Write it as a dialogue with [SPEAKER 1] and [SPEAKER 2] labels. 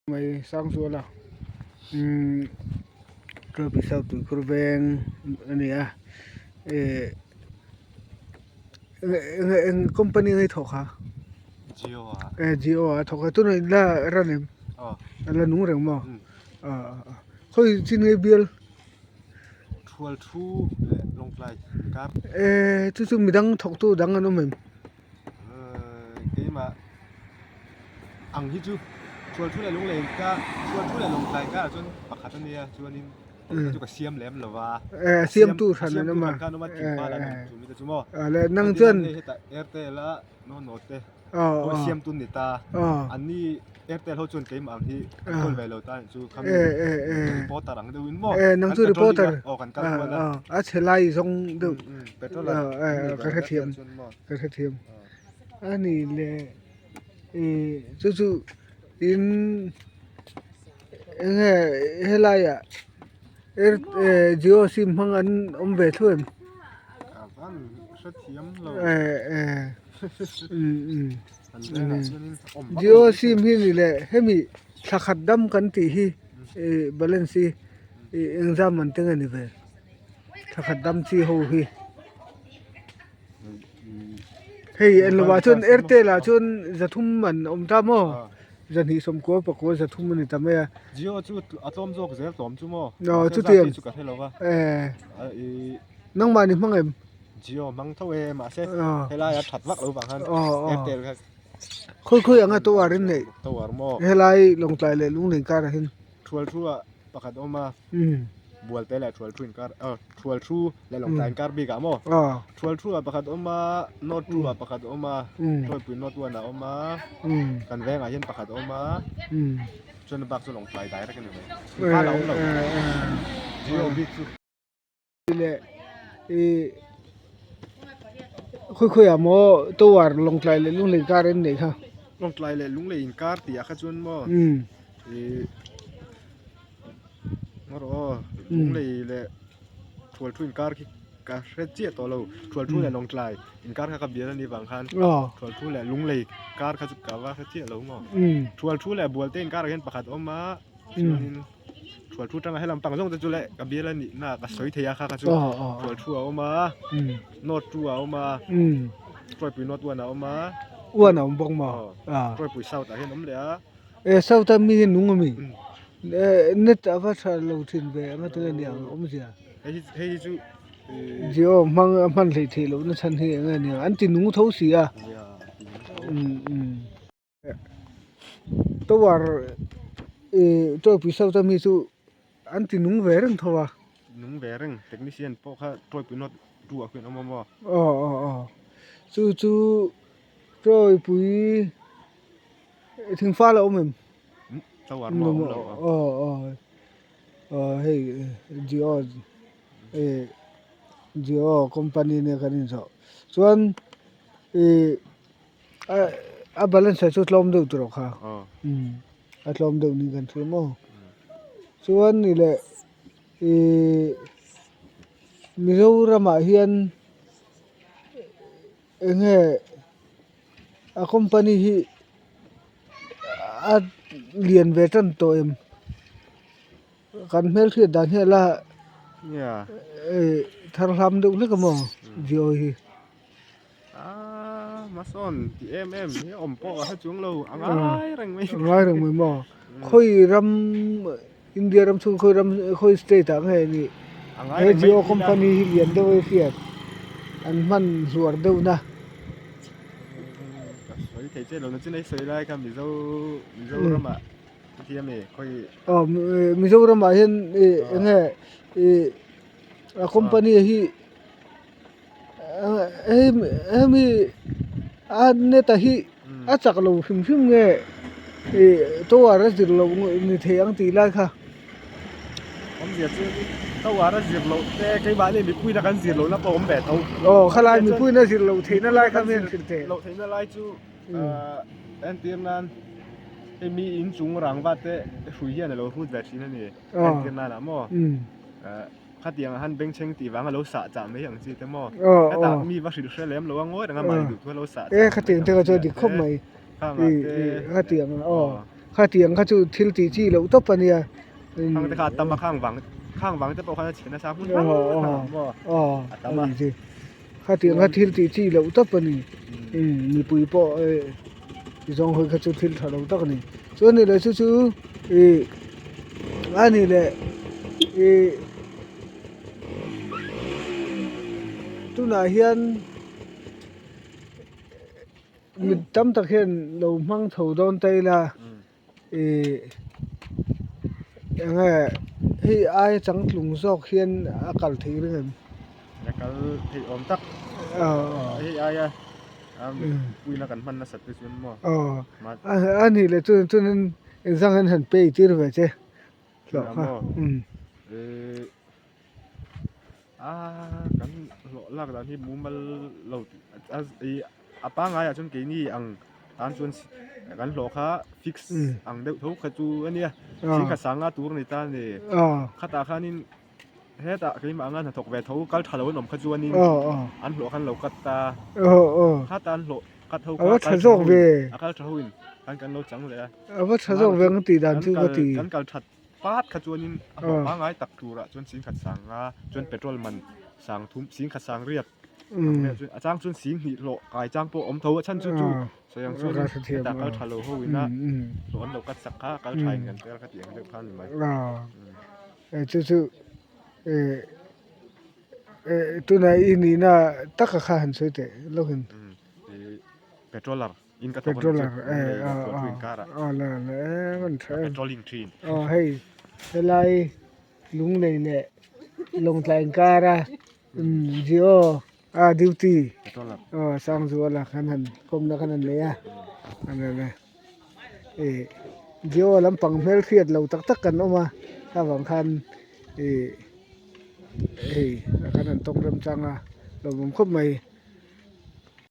[SPEAKER 1] Mai Sangzuala umm Trophy South Tuikhur veng a ni a eh eng eng company nge i thawk a
[SPEAKER 2] Jio ah
[SPEAKER 1] eh Jio ah a thawk a tunah in la run em a la nung reng maw ah ah khawi chin nge bial
[SPEAKER 2] Thual thu leh Lawngtlai inkar
[SPEAKER 1] eh chu chu midang thawktu dang an awm em.
[SPEAKER 2] Keimah ang hi chu Thual thu leh Lunglei inkar Thual thu leh Lawngtlai inkarah chuan pakhat a nia chuanin pakhat chu ka siam lem lo va
[SPEAKER 1] Eh siamtu hran an awm a
[SPEAKER 2] siamtu hran khan awm a Tlingpal an awm chu mi te chu maw
[SPEAKER 1] le nang chuan
[SPEAKER 2] hei hetah Airtel a no no te pawh siamtu an ni ta anni Airtel ho chuan keimah ang hi an kawl ve lo ta anih chu khami reporter ang deuhin maw
[SPEAKER 1] nang chu reporter
[SPEAKER 2] aw kan kal kual a
[SPEAKER 1] a chhe lai zawng deuh
[SPEAKER 2] petrol a
[SPEAKER 1] ka hrethiam ka hrethiam a ni le ih chu chu in eng nge helai ah Jio sim hmang an awm ve thluai em Jio sim hi ni leh hemi thla khat dam kan tih hi ih balance hi ih engzam man te nge ni ve thla khat dam chi ho hi. Hei en lovah chuan Airtel ah chuan zathum man a awm ta maw zahnih sawmkua pakua zathum a ni ta mai a.
[SPEAKER 2] Jio chu a tlawm zawk zel tlawm chu maw
[SPEAKER 1] aw chutiang
[SPEAKER 2] chu ka hre lova
[SPEAKER 1] nangmah ni hmang em
[SPEAKER 2] Jio hmang tho e mahse helai a that vak lo vang khan Airtel kha
[SPEAKER 1] khawi khawi anga tower in neih
[SPEAKER 2] tower maw
[SPEAKER 1] helai Lawngtlai leh Lunglei karah hian
[SPEAKER 2] Thual thu ah pakhat a awm a bual te leh thual thu inkar aw thual thu leh lawngtlai inkar bik ah maw thual thu ah pakhat a awm a north two ah pakhat a awm a tawipui north one ah a awm a kan vengah hian pakhat a awm a chuan a bak chu lawngtlai direct a ni mai inkar a awm lo Jio bik chu.
[SPEAKER 1] Leh ih khawi khawi ah maw tower lawngtlai leh lunglei inkar an neih kha.
[SPEAKER 2] Lawngtlai leh lunglei inkar tih ah kha chuan maw ih ngarawh aw lunglei leh thual thu inkar khi ka hre chiah tawh lo thual thu leh lawngtlai inkar kha ka bial a nih vang khan thual thu leh lunglei kar kha chu ka va hre chiah lo maw thual thu leh bual te inkar ah hian pakhat a awm a chuanin thual thu tanga helam pang zawng te chu le ka bial a nih na ka sawi thei a kha kha chu thual thu a awm a north two a awm a Tuaipui north one a awm a
[SPEAKER 1] one a awm bawk maw
[SPEAKER 2] Tuaipui south ah hian a awm leh a
[SPEAKER 1] e south a mi hi nung ami net a va tha lo thin ve anga tunge niang awmzia
[SPEAKER 2] hei hi chu
[SPEAKER 1] Jio hmang a hman hleih theih loh na chhan hi enge niang an ti nung tho si a tower ih tawipui south ami chu an ti nung ve reng tho a
[SPEAKER 2] nung ve reng technician pawh kha tawipui note two ah khian a awm a maw
[SPEAKER 1] aw aw aw chu chu tawipui thingfal a awm em
[SPEAKER 2] tower maw a awm lo
[SPEAKER 1] aw aw aw hei Jio ih Jio company nia kan inzawh chuan ih. A balance ah chu tlawm deuh tur kha a tlawm deuh niin kan hria maw chuan ni leh ihh Mizoram ah hian eng nge a company hi a lian ve tan tawh em kan hmelhriat dan hi a la thar hlam deuh hlek a maw Jio hi.
[SPEAKER 2] Aaa hmasawn ti em em hi awm pawh a hre chuang lo a ngai reng mai.
[SPEAKER 1] A ngai reng mai maw? Khawi ram India ram chhung khawi ram khawi state ah nge nih he Jio company hi lian deuh a hriat an hman hluar deuh na.
[SPEAKER 2] Ka sawi thei che lo na chin ei sawi lai kha Mizo Mizoram ah heti ami khawi.
[SPEAKER 1] Aw Mizoram ah hian eng nge ih a company hi. Hemi a net a hi a chak lo hrim hrim nge ih tower a zir loh ni thei ang tih lai kha.
[SPEAKER 2] Awmzia chu tower a zir loh te keimahni mipuina kan zir lohna pawh a awm ve tho.
[SPEAKER 1] Aw khalai mipuina zir loh theihna lai kha mi an hrilh teh.
[SPEAKER 2] Loh theihna lai chu entir nan hei mi inchung rangva te hrui hian a lo hrut ve thin a ni entir nan ah maw. Khatiang ah han bengchheng tih vang a lo sah chah mai ang chi te maw? Hetah mi va hrilh hre lem lo a ngawi reng a mahni duh thu a lo sah chah mai ang chi te.
[SPEAKER 1] E khatiang te kha chuan dik khawp mai.
[SPEAKER 2] Khang ah te.
[SPEAKER 1] Khatiang ah aw. Khatiang kha chu thil tih chi loh tawp a nia.
[SPEAKER 2] Khang te kha a tam a, khang vang khang vang te pawh khan a chhe nasa hmun hrang hrang ah maw a tam a.
[SPEAKER 1] Khatiang kha thil tih chi loh tawp a ni. Mipui pawh zawng hawi kha chu thil tha lo tak a ni. Chuan ni leh chu chu ih a ni leh ih tunah hian Mi tam tak hian lo hmang chho dawn ta ila ih eng nge hei aia changtlung zawk hian a kal theih reng em?
[SPEAKER 2] A kal theih awm tak hei aia puina kan hman nasat te chuan maw?
[SPEAKER 1] Aw a nih leh chuan chuanin engzang hian han pay tir ve che hlawh kha.
[SPEAKER 2] A kan hlawh lak dan hi mumal lo tih a pangngai ah chuan keini ang tan chuan kan hlawh kha fix ang deuh tho kha chu a nia thing kha sanga tur a ni ta a ni khatah khanin hetah keimah anga hnathawk ve tho kal tha lo an awm kha chuanin an hlawh kha an lo cut ta khatah an hlawh cut ho kha a kal tha hoin khan kan lo chang leh a
[SPEAKER 1] a va tha zawk ve ang tih dan chu ka ti
[SPEAKER 2] kan kal that Pat kha chuanin a hlawh pangngai tak turah chuan singkhat sang nga chuan petrol man sang thum singkhat sang riat ang vel chuan a chang chuan sing hnih hlawh kai chang pawh a awm tho a chhan chu chu sawi ang chuanin hetah kal tha lo ho ina hlawh an lo cut sak kha kal tha in kan tel kha tih ang deuh kha a ni mai.
[SPEAKER 1] Chu chu tunah i nihna taka kha han sawi teh lawkin.
[SPEAKER 2] Petroller. In ka
[SPEAKER 1] Petroller eh a a la la em an tha em aw hei helai lunglei leh lawngtlai inkar a Jio a duty aw Sangzuala khan han kawmna khan an nei a ih Jio lampang hmelhriat lo tak tak kan awm a avang khan ih hei kan han tawk remchang a lawmawm khawp mai.